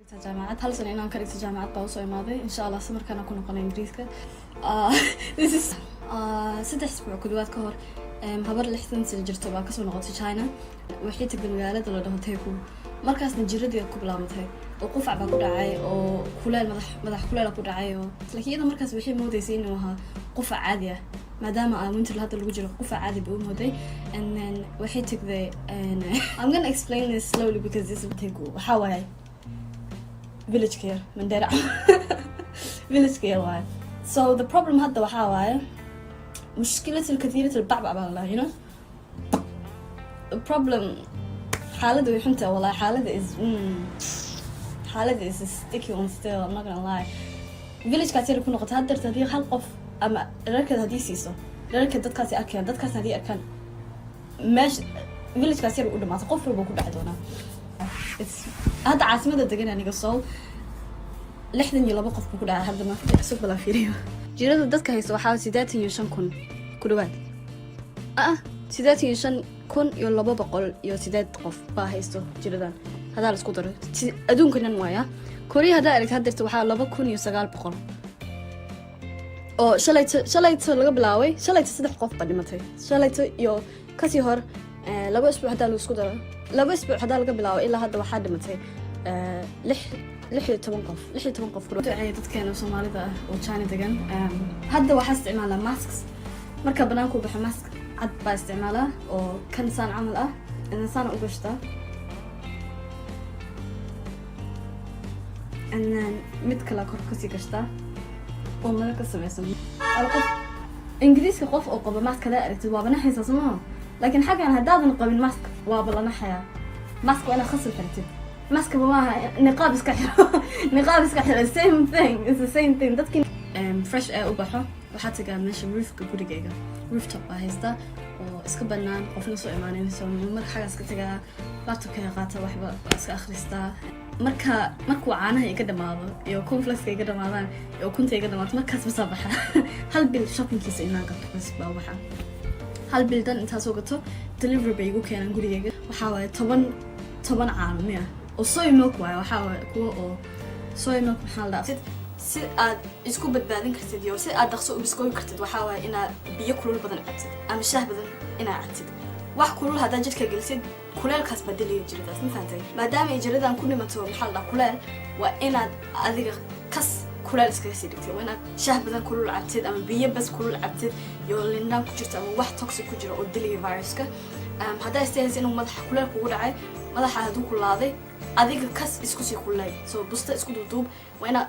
Jaamacad hal sano inaan ka dhigto jaamacad baa usoo imaaday. Insha Allah samarkaana ku noqonay Ingiriiska. This is 3 isbuuc ku dhawaad ka hor, habar 60 sano jirto baa kasoo noqotay China. Waxay tagtay magaalada la dhaho Teku. Markaasna jiradii ku bilaabantay oo qufac baa ku dhacay oo kuleel, madax madax kuleel ku dhacay. Oo laakiin iyada markaas waxay moodeysay inuu ahaa qufac caadi ah, maadaama aan winter hadda lagu jiro. Qufac caadi ba u mooday. And then waxay tagday, and I'm gonna explain this slowly because this is Teku. Waxaa waaye village yar, Mandera village yar waaye. So the problem hadda waxaa waaye mushkilat alkathiirat albacbac baa la dhahaa. The problem, xaaladda way xuntaa wallahi. Xaaladda is xaaladda is a sticky one still, I'm not gonna lie. Villagekaas yar ku noqota haddeerta, haddii hal qof ama reerkeed haddii siiso, reerkeed dadkaasi arkayaan, dadkaas haddii arkaan, meesha villagekaas yar u dhamaata, qof walba ku dhaci doonaa. It's hadda caasimada degan aniga, Seoul, 62 qof buu ku dhacay hadda. Ma cusub balaa fiiriyo jirada dadka haysta. Waxaa 85,000 ku dhawaad ah, 85,208 qof baa haysto jiradan haddaa la isku daro. Adduunka dhan waaya. Korea haddaa aragta haddeerta waxaa 2900 oo shalayto laga bilaabay. Shalayto saddex qof baa dhimatay, shalayto iyo kasii hor 2 isbuuc. Haddaa la isku daro, 2 isbuuc haddaa laga bilaabo ilaa hadda, waxaa dhimatay 16 qof, 16 qof. Duceeya dadkeena Soomaalida ah oo China degan. Hadda waxaa isticmaalaa masks. Marka banaanku baxo, mask cad baa isticmaalaa oo kan saan camal ah and saan u gashtaa, and then mid kale kor kasii gashtaa oo mara ka samaysan. Al qof Ingiriiska, qof oo qaba mask hadaa aragtid, waaba naxaysaa, somaha? Laakiin xaggan haddaadan qabin mask, waaba la naxayaa. Mask waa inaad khasab xirtid. Maskaba maaha, niqaab iska xiro, niqaab iska xiro, same thing, it's the same thing. Dadkii fresh air u baxo, waxaa tagaa meesha roofka gurigayga. Rooftop baa haysta oo iska banaan, qofna soo imaanin. So marka xaggaas ka tagaa, laptopkayga qaata, waxba waa iska akhristaa. Marka markuu caanaha iga dhamaado iyo cornflakeska iga dhamaadaan iyo ukunta iga dhamaato, markaas basaa baxa. Hal bil shoppingkiisa inaan gato bas baa baxa. Hal bil dan intaasoo gato, delivery bay igu keenaan gurigayga. Waxaa waaye 10 10 caano miya oo soy milk waaye. Waxaa waaye kuwa oo soy milk, maxaa la dhahaa, si aad isku badbaadin kartid iyo si aad dhaqso u biskoobi kartid, waxaa waaye inaad biyo kulul badan cabtid ama shaah badan inaad cabtid. Wax kulul haddaad jidhka gelisid, kuleelkaas baa dilaya jiradaas. Ma fahantay? Maadaama ay jiradan ku dhimato, maxaa la dhahaa, kuleel, waa inaad adiga kas kuleel iskaga sii dhigtid. Waa inaad shaah badan kulul cabtid ama biyo bas kulul cabtid iyo lindhaan ku jirto ama wax toxic ku jiro oo dilaya viruska. Haddaa istahaysa inuu madaxa kuleel kugu dhacay, madaxa hadduu kulaaday, adiga kas isku sii kululay, so busta isku duuduub. Waa inaad